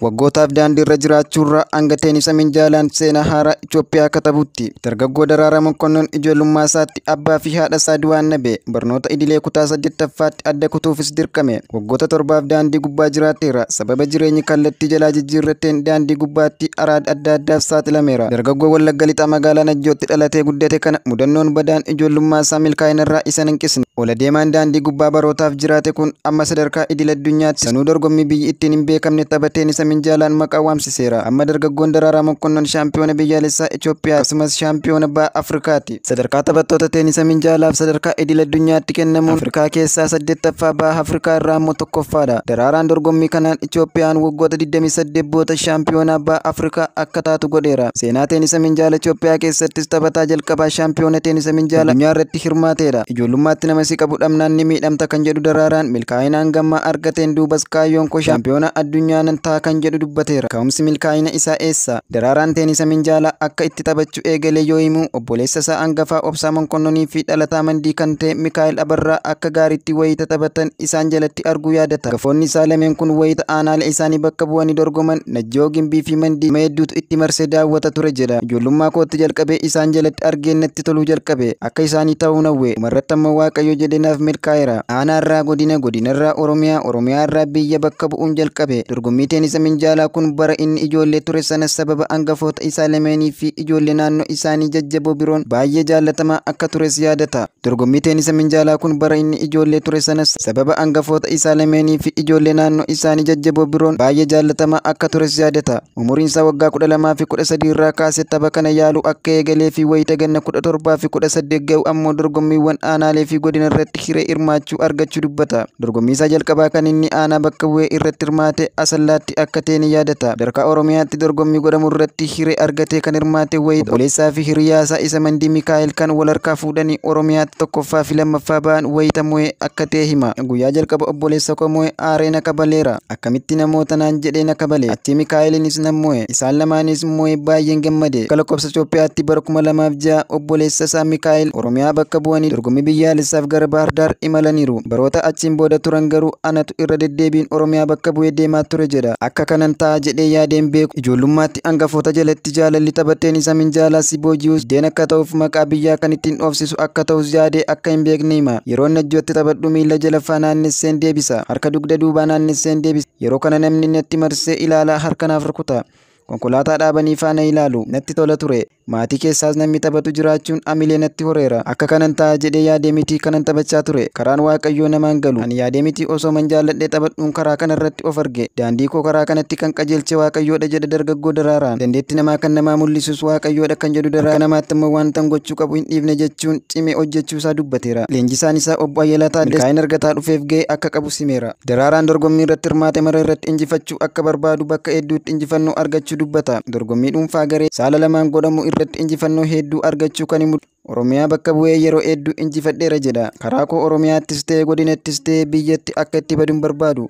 Waggootaaf daandiirra jiraachuurraa hanga teenisa minjaalaan seenaa haaraa Itoophiyaa katabutti. Dargaggoo Daraaraa Mokonnon ijoollummaa isaatti abbaa fi haadha isaa du'aan dhabe. Barnoota idilee kutaa 8ffaatti adda kutuufis dirqame. Waggoota 7f daandii gubbaa jiraateera. Sababa jireenyi kallattii jalaa jijjiirrateen daandii gubbaatti araada adda addaaf saaxilameera. Dargaggoo Wallagga Lixaa magaalaa Najjootti dhalatee guddate kana mudannoon badaan ijoollummaa isaa milkaa'inarraa isa hanqisne. Ola deemaan daandii gubbaa barootaaf jiraate kun amma sadarkaa idil addunyaatti sanuu dorgommii biyyi ittiin hin beekamne taphateen isa minjaalaan maqaa waamsiseera. Amma dargaggoon Daraaraa Mokonnon shaampiyoona biyyaalessaa Itoophiyaa akkasumas shaampiyoona baha Afrikaati. Sadarkaa taphattoota teenisa minjaalaaf sadarkaa idil addunyaatti kennamuun Afrikaa keessaa 8ffaa, baha Afrikaa irraa immoo 1ffaadha. Daraaraan dorgommii kanaan Itoophiyaan waggoota 28 booda shaampiyoona baha Afrikaa akka taatu godheera. Seenaa teenisa minjaala Itoophiyaa keessattis taphataa jalqabaa shaampiyoona teenisa minjaala addunyaa irratti hirmaateedha. Ijoollummaatti nama si qabu dhabnaan ni miidhamta kan jedhu Daraaraan milkaa'inaan gammaa argateen duubas kaayyoon koo shaampiyoona addunyaa nan ta'a kan jedhu dubbateera. Ka'umsi milkaa'ina isaa eessa? Daraaraan teenisa minjaalaa akka itti taphachuu eegale yoo himu obboleessa isaa hangafaa Obsaa Monkonnonii fi dhalataa Mandii kan ta'e Mikaa'el Abarraa akka gaariitti wayita taphatan isaan jalatti arguu yaadata. Gafoonni isaa lameen kun wayita aanaalee isaanii bakka bu'anii dorgoman Najjoo, Gimbii fi Mandii nama hedduutu itti marsee daawwata ture jedha. Ijoollummaa kootti jalqabee isaan jalatti argeen natti toluu jalqabe. Akka isaanii ta'uu hawwe. Dhumarratti ammoo Waaqayyo jedhee naaf milkaa'eera. Aanaarraa godina, godinarraa Oromiyaa, Oromiyaarraa biyya bakka bu'uun jalqabe. Dorgommii teenisa minjaalaa kun bara inni ijoollee ture sana sababa hangafoota isaa lameenii fi ijoollee naannoo isaanii jajjaboo biroon baay'ee jaallatamaa akka tures yaadata. Dorgommii teenisa minjaalaa kun bara inni ijoollee ture sana sababa hangafoota isaa lameenii fi ijoollee naannoo isaanii jajjaboo biroon baay'ee jaallatamaa akka tures yaadata. Umuriin isaa waggaa 12 fi 13 irraa kaasee tapha kana yaaluu akka eegalee fi wayita ganna 17 fi 18 ga'u ammoo dorgommiiwwan aanaalee fi godina irratti hiree hirmaachuu argachuu dubbata. Dorgommii isaa jalqabaa kan inni aanaa bakka bu'ee irratti hirmaate Asallaatti akka ta'e ni yaadata. Sadarkaa Oromiyaatti dorgommii godhamu irratti hiree argatee kan hirmaate wayita obboleessaa fi hiriyaa isaa isa Mandii Mikaa'el kan wal harkaa fuudhanii Oromiyaatti 1ffaa fi 2ffaa ba'an wayita mo'ee akka ta'e hima. Guyyaa jalqaba obboleessa koo mo'ee aaree na kabaleera. Akkamitti namoota naan jedhee na kabale. Achii Mikaa'elinis nan mo'e. Isaan lamaanis mo'ee baay'een gammade. Akka lakkoofsa Itoophiyaatti bara 2006 obboleessa isaa Mikaa'el Oromiyaa bakka bu'anii dorgommii biyyaalessaaf gara Baahir Daar imalaniiru. Baroota achiin booda turan garuu anatu irra deddeebiin Oromiyaa bakka bu'ee deemaa ture jedha. Akka kanan ta'a jedhee yaadeen beeku. Ijoollummaatti hangafoota jalatti jaalalli taphateen isa minjaalaa si booji'us deen akka ta'uuf maqaa biyyaa kan ittiin dhoofsisu akka ta'us yaadee akka hin beekne hima. Yeroo Najjootti taphadhu miila jalaffaa naannesseen deebisa. Harka dugda duubaa naannesseen deebisa. Yeroo kana namni natti marsee ilaalaa harka naaf rukuta. Konkolaataa dhaabanii faana ilaalu. Natti tola ture. Maatii keessaas namni taphatu jiraachuun amilee natti horeera. Akka kanan ta'a jedhee yaadee miti kanan taphachaa ture. Karaan Waaqayyoo namaan galu. Ani yaadee miti osoo man jaalladhee taphadhuun karaa kanarratti of arge. Daandii koo karaa kanatti kan qajeelche Waaqayyoodha jedha dargaggoo Daraaraan. Dandeettii namaa kan namaa mul'isus Waaqayyoodha kan jedhu Daraaraan. Akka namaatti immoo wanta gochuu qabu hin dhiifne jechuun cimee hojjechuu isaa dubbateera. Leenjisaan isaa obbo Ayyalaa Taaddasee milkaa'ina argataa dhufeef ga'ee akka qabu simeera. Daraaraan dorgommii irratti hirmaate mara irratti injifachuu akka barbaadu bakka hedduutti injifannoo argachuu dubbata. Dorgommii dhuunfaa garee saala lamaan godhamu irratti injifannoo hedduu argachuu kan himu Oromiyaa bakka bu'ee yeroo hedduu injifadheera jedha. Karaa koo Oromiyaattis ta'e godinattis ta'e biyyatti akka itti badu hin barbaadu.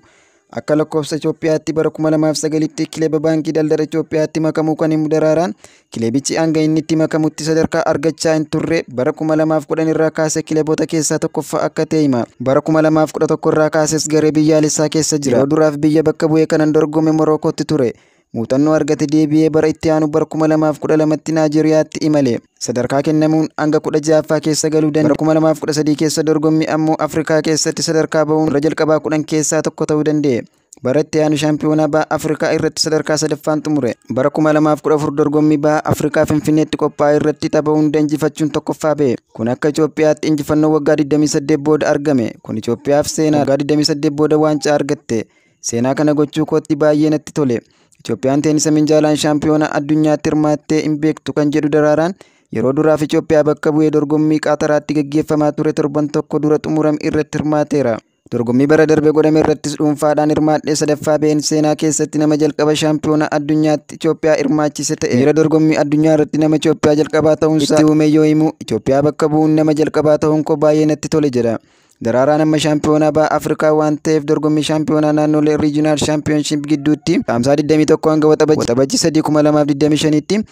Akka lakkoofsa Itoophiyaatti bara 2009tti kilaba baankii daldala Itoophiyaatti makamuu kan himu Daraaraan kilabichi hanga inni itti makamutti sadarkaa argachaa hin turre bara 2010 irraa kaasee kilaboota keessaa 1ffaa akka ta'e hima. Bara 2011 irraa kaases garee biyyaalessaa keessa jira. Yeroo duraaf biyya bakka bu'ee kanan dorgome Morokootti ture. Muuxannoo argate deebi'ee bara itti aanu bara 2012tti Naayijeriyaatti imale. Sadarkaa kennamuun hanga 16ffaa keessa galuu danda'e. Bara 2013 keessa dorgommii ammoo Afrikaa keessatti sadarkaa bahuun warra jalqabaa 10 keessaa tokko ta'uu danda'e. Bara itti aanu shaampiyoonaa baha Afrikaa irratti sadarkaa 3ffaan xumure. Bara 2014 dorgommii baha Afrikaa Finfinneetti qophaa'e irratti tapha hunda injifachuun 1ffaa ba'e. Kun akka Itoophiyaatti injifannoo waggaa 28 booda argame. Kun Itoophiyaaf seenaa waggaa 28 booda waancaa argatte. Seenaa kana gochuu kootti baay'ee natti tole. Itoophiyaan teenisa minjaalaan shaampiyoona addunyaatti hirmaattee hin beektu kan jedhu Daraaraan yeroo duraaf Itoophiyaa bakka bu'ee dorgommii Qaataraatti gaggeeffamaa ture torban tokko dura xumurame irratti hirmaateera. Dorgommii bara darbe godhame irrattis dhuunfaadhaan hirmaadhee 3ffaa ba'een seenaa keessatti nama jalqaba shaampiyoona addunyaatti Itoophiyaa hirmaachise ta'e. Miira dorgommii addunyaa irratti nama Itoophiyaa jalqabaa ta'uunsaa itti uume yoo himu Itoophiyaa bakka bu'uun nama jalqabaa ta'uun koo baay'ee natti tole jedha. Daraaraan amma shaampiyoonaa baha Afrikaa waan ta'eef dorgommii shaampiyoonaa naannolee Regional Championship gidduutti Caamsaa 21 hanga Waxabajjii 3 2025tti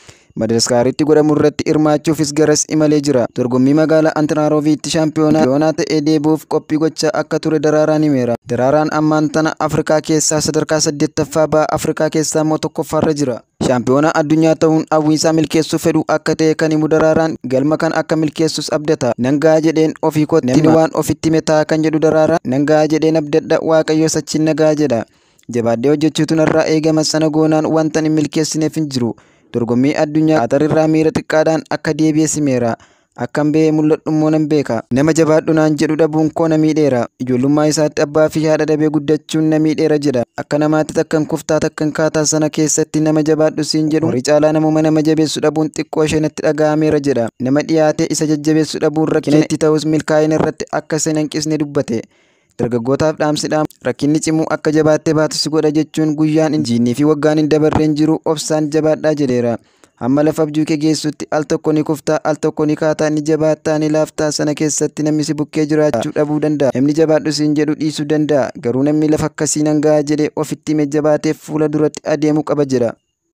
Madagaskaaritti godhamu irratti hirmaachuufis garas imalee jira. Dorgommii magaalaa Antananarivotti shaampiyoonaa ta'ee deebi'uuf qophii gochaa akka ture Daraaraan himeera. Daraaraan ammaan tana Afrikaa keessaa sadarkaa 8ffaa, baha Afrikaa keessaa immoo 1ffaarra jira. Shaampiyoonaa addunyaa ta'uun hawwiisaa milkeessuu fedhu akka ta'e kan himu Daraaraan, galma kan akka milkeessus abdata. Nan ga'a jedheen ofii kootti, namni waan ofitti hime ta'a kan jedhu Daraaraan, nan ga'a jedheen abdadha, Waaqayyos achiin na ga'a jedha. Jabaadhee hojjechuutu narraa eegama, sana goonaan wanta hin milkeessineef hin jiru. Dorgommii addunyaa Qaatar irraa miira xiqqaadhaan akka deebi'e simeera. Akkan ba'ee mul'adhu immoo nan beeka. Nama jabaadhu naan jedhu dhabuun koo na miidheera. Ijoollummaa isaatti abbaa fi haadha dhabee guddachuun na miidheera jedha. Akka namaatti takkan kuftaa takkan kaataa, sana keessatti nama jabaadhu siin jedhu horii caalaa namuma nama jabeessu dhabuun xiqqoo ishee natti dhaga'ameera jedha. Nama dhiyaatee isa jajjabeessu dhabuun rakkina itti ta'us milkaa'ina irratti akka isa hin hanqisne dubbate. Dargaggootaaf dhaamsi dhaamu rakkinni cimuu akka jabaattee baatu si godha jechuun, guyyaan jiinnii fi waggaan hin dabarreen jiru, obsaan jabaadhaa jedheera. Hamma lafa abjuu kee geessutti al tokko ni kuftaa, al tokko ni kaataa, ni jabaattaa, ni laaftaa, sana keessatti namni si bukkee jiraachuu dhabuu danda'a. Namni jabaadhu siin jedhu dhiisuu danda'a. Garuu namni lafa akkasii nan ga'a jedhee ofitti hime jabaatee fuula duratti adeemuu qaba jedha.